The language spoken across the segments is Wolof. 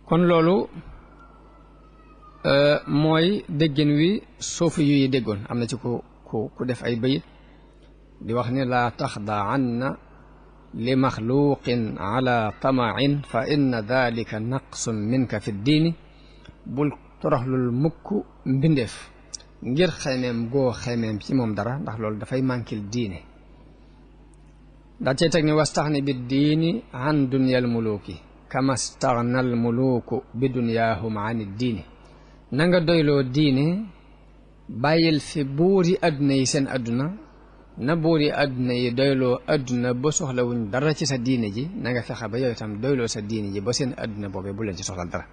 kon loolu mooy déggin wi suufi yuy déggoon am na ci ku def ay bayit di wax ni laa taxdaanna li maxluqin ala tamain fa inna dalika naqsun minka fi ddiini bul toroxlul mukk mbindeef ngir xemeem goo xemeem ci moom dara ndax loolu dafay mànkil diine daa cee teg ni wastaxni bi diini an dunyal muluuki kama staxnal muluuku bi dunyaahum an diini na nga doyloo diine bàyyil fi buuri àdduna yi seen àdduna na buuri àdduna yi doyloo àdduna ba soxlawuñ dara ci sa diine ji na nga fexe ba yow itam doyloo sa diine ji ba seen àdduna boobee bu leen ci soxla dara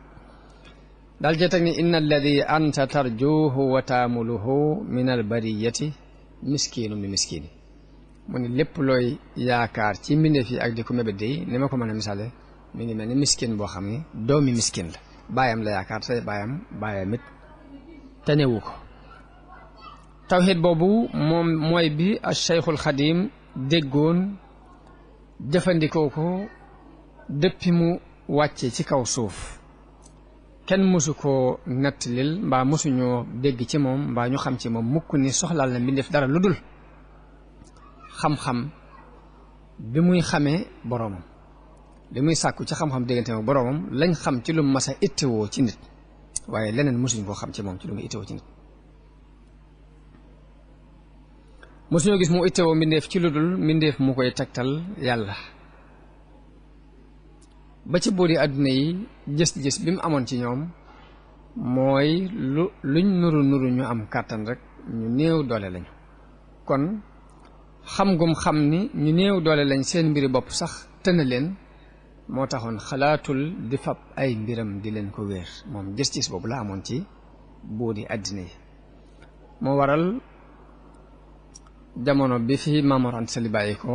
daal cee teg ni inna alladi anta tarjuhu wa taamuluhu min albariyati miskiinu mi miskiini mu ni lépp looy yaakaar ci mbindeef yi ak di ko mébét yi ni ma ko mën a misaale mi ngi mel ni miskin boo xam ne doomi miskin la baayam la yaakaar te baayam it tanewu ko tawxiid boobu moom mooy bi al Cheikhul Xadim déggoon jëfandikoo ko dëppi mu wàcce ci kaw suuf kenn mësu koo nettalil mbaa mësuñoo dégg ci moom mbaa ñu xam ci moom mukk ni soxlaal na mbindeef dara lu dul xam-xam bi muy xamee boroomam li muy sàkku ci xam-xam déggante ak boroomam lañ xam ci lu mas a ittewoo ci nit waaye leneen mësuñ koo xam ci moom ci lu mu ittewoo ci nit mësuñoo gis mu ittewoo mbindeef ci lu dul mbindeef mu koy tegtal yàlla ba ci buuri àdduna yi gis-gis bi mu amoon ci ñoom mooy luñ nuru ñu am kàttan rek ñu néew doole lañu kon xam gum xam ni ñu néew doole lañ seen mbiri bopp sax tëna leen moo taxoon xalaatul di fab ay mbiram di leen ko wéer moom gis-gis boobu la amoon ci buuri àddina yi moo waral jamono bi fi Maam Mor Anta Sali bàyyi ko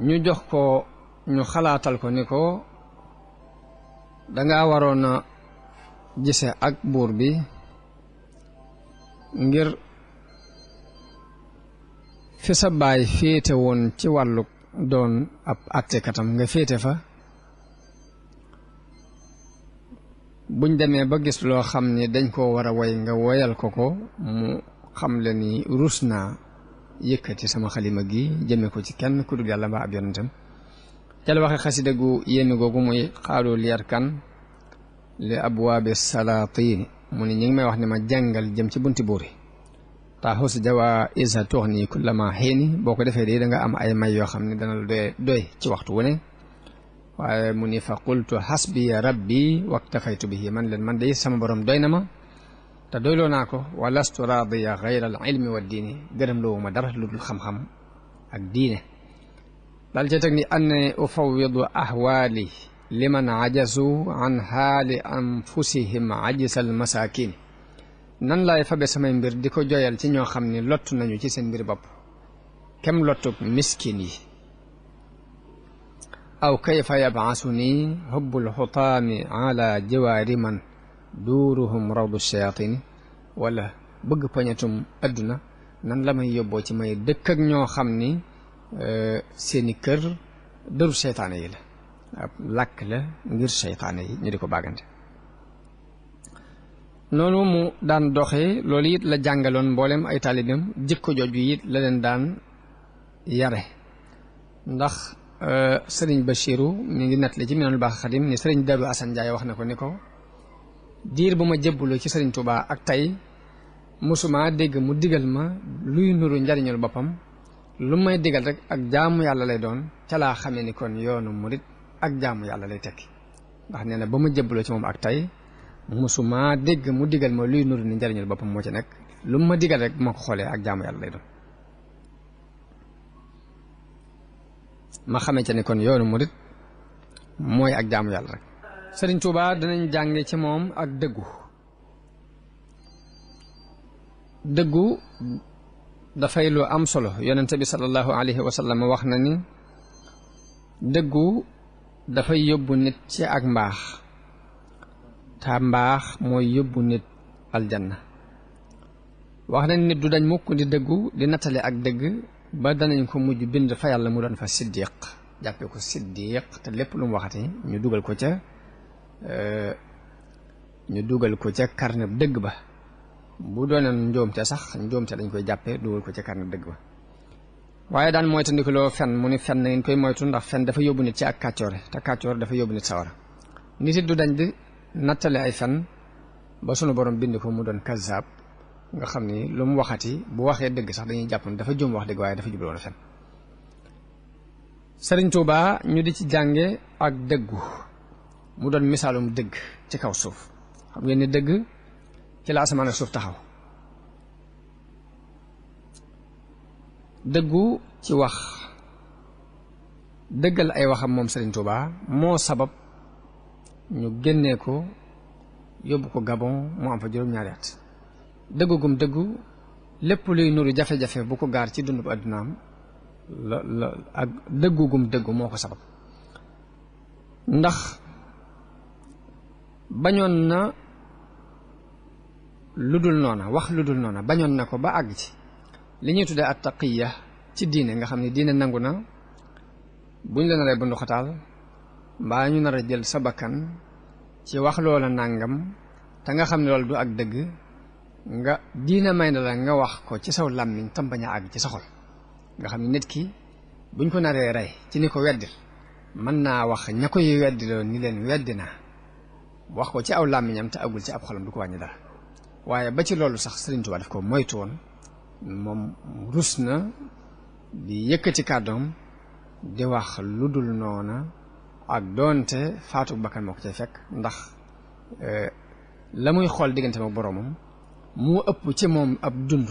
ñu jox ko ñu xalaatal ko ni ko danga waroon a gise ak buur bi ngir fi sa baay féete woon ci wàllu doon ab àttekatam nga féete fa buñ demee ba gis loo xam ni dañ koo war a woy nga woyal ko mu xam le ni rus naa yëkkati sama xalima gi jëme ko ci kenn ku dul yàlla mbaa ab yonentam ca la waxe xasida gu yéeme googu muy xaaloo liyarkan li abwaabi salaatini mu ni ñi ngi may wax ne ma jàngal jëm ci bunti buur yi taxus jawa isa toox nii kullama xiini boo ko defee de da nga am ay may yoo xam ne dana la doy ci waxtu wu ne waaye mu ni fa qultu xasbiya rabbi waktafaytu bihi man leen man de sama borom doy na ma te doyloo naa ko wa lastu raadiya gayra al ilmi wa diini gërëm loowu ma dara lu dul xam-xam ak diine daal ca teg ni anne ufawidu ahwaali liman ajazu an haali anfusihim ajisal masakin nan laay fabe samay mbir di ko joyal ci ñoo xam ni lottu nañu ci seen mbir bopp kem lottug miskin yi aw kayfa yabaasu ni hubbul xutaami ala jiwaari man duuruhum rawdu shayaatini wala bëgg pañatum adduna nan la may yóbboo ci may dëkk ak ñoo xam ni seeni kër dëru seytaane yi la ab làkk la ngir seytaane yi ñu di ko bàggante noonu mu daan doxee loolu it la jàngaloon mboolem ay taalibam jikko jooju it la leen daan yare ndax sëriñ Bachiru mi ngi nettali ci Minanul Baaxil Xadim ni sëriñ Daru Asan Njaay wax na ko ni ko diir bu ma jébbaloo ci sëriñ Tuubaa ak tey musuma dégg mu digal ma luy nuru njariñul boppam lu may digal rek ak jaamu yàlla lay doon ca laa xamee ni kon yoonu murit ak jaamu yàlla lay tekki ndax nee na ba ma jébbaloo ci moom ak tey musuma dégg mu digal ma luy nuru ni njariñul boppam moo ci nekk lu ma digal rek bu ma ko xoolee ak jaamu yàlla lay doon ma xamee ca ni kon yoonu murit mooy ak jaamu yàlla rek Sëriñ Tuubaa danañ jànge ci moom ak dëggu dafay lu am solo yonente bi sallallahu alayhi wa sallam wax na ni dëggu dafay yóbbu nit ci ak mbaax te mbaax mooy yóbbu nit aljanna wax nañ nit du dañ mukk di dëggu di nattale ak dëgg ba danañ ko mujj bind fa yàlla mu doon fa siddiq jàppe ko siddiq te lépp lu mu waxati ñu dugal ko ca ñu dugal ko ca carnet dëgg ba bu doonoon njuumte sax njuumte dañ koy jàppee dugal ko ca carnet dëgg ba waaye daan moytandikuloo fen mu ni fen na ngeen koy moytu ndax fen dafa yóbbu nit ci ak kàccoore te kàccoor dafa yóbbu nit sawara nit it du dañ di nattale ay fen ba sunu borom bind ko mu doon kazaab nga xam ni lu mu waxati bu waxee dëgg sax dañuy jàpp ne dafa juum wax dëgg waaye dafa jubloon fen Sëriñ Tuubaa ñu di ci jànge ak dëggu mu doon misaalum dëgg ci kaw suuf xam ngeen ni dëgg ci la asamaan ak suuf taxaw dëggu ci wax dëggal ay waxam moom Sëriñ Tuubaa moo sabab ñu génnee ko yóbbu ko Gabon mu am fa juróom-ñaari at dëggu gum dëggu lépp luy nuru jafe-jafe bu ko gaar ci dundub addunaam la ak dëggu gum dëggu moo ko sabab ndax bañoon na lu dul noona wax lu dul noona bañoon na ko ba àgg ci li ñuy tuddee at taqiya ci diine nga xam ne diine nangu na buñ la naree bundu xataal mbaa ñu nar a jël sa bakkan ci wax loola nàngam te nga xam ne loolu du ak dëgg nga diine may na la nga wax ko ci saw làmmiñ tam bañ a àgg ci sa xol nga xam ne nit ki buñ ko naree rey ci ni ko weddil mën naa wax ña koy weddiloo ni leen weddi naa wax ko ci aw làmmiñam te agul ci ab xolam du ko wàññi dara waaye ba ci loolu sax Sëriñ Tuubaa daf ko moytu woon moom rus na di yëkkati kàddoom di wax lu dul noona ak doonte faatu bakkan moo ko cay fekk ndax la muy xool diggante ak boroomam moo ëpp ci moom ab dund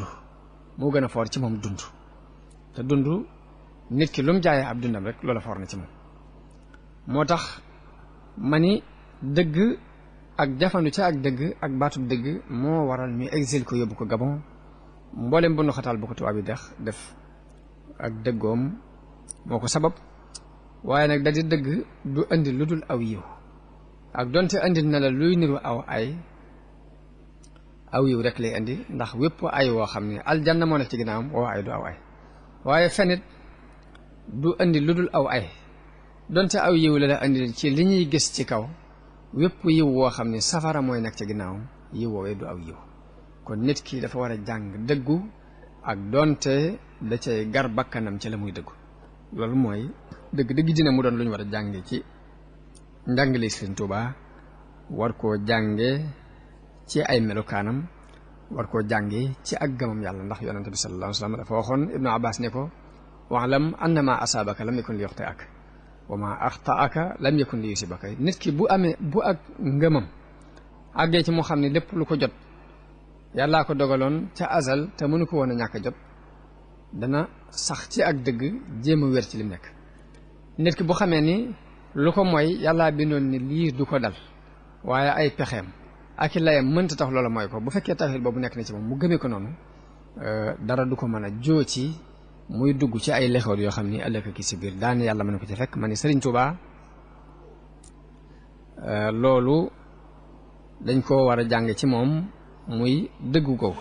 moo gën a foor ci moom dund te dund nit ki lu mu jaayee ab dundam rek loola foor na ci moom moo tax ma ni dëgg ak jafandu ca ak dëgg ak baatub dëgg moo waral ñu exil ko yóbbu ko Gabon mboolem bu nu xataal bu ko tubaab yi def ak dëggoom moo ko sabab waaye nag da di dëgg du indi lu dul aw yiw ak donte indi na la luy niru aw yiw rek lay indi ndax wépp ay woo xam ne aljanna moo nekk ci ginnaawam woo ay du aw ay waaye fenit du indi lu dul aw ay donte aw yiw la indi ci li ñuy gis ci kaw wépp yiw woo xam ne safara mooy nekk ci ginnaawam yiw woowee du aw yiw kon nit ki dafa war a jàng dëggu ak donte da cay gar bakkanam ci la muy dëggu loolu mooy dëgg dina mu doon lu ñu war a jànge ci njàngale Sëriñ Tuubaa war koo jànge ci ay melokaanam war koo jànge ci ak gëmam yàlla ndax yonente bi sallallahu alayhi wa sallam dafa waxoon Ibnu Abbas ne ko wa'lam annama asaabaka lam yakun li yuxti'aka wa ma axta'aka lam yakun li yusibaka nit ki bu ak ngëmam àggee ci mu xam ne lépp lu ko jot yàllaa ko dogaloon ca azal te mënu ko woon a ñàkk a jot dana sax ci ak dëgg jéem a wér ci lim nekk nit ki bu xamee ni lu ko mooy yàllaa bindoon ni lii du ko dal waaye ay pexeem ak i layam mënta tax loola mooy ko bu fekkee tawhid boobu nekk na ci moom mu gëmee ko noonu dara du ko mën a joo ci muy dugg ci ay lexoor yoo xam ni ëllëg ki si biir daane yàlla mën ko ci fekk ma ni Sëriñ Tuubaa loolu dañ ko war a jàng ci moom muy dëggu googu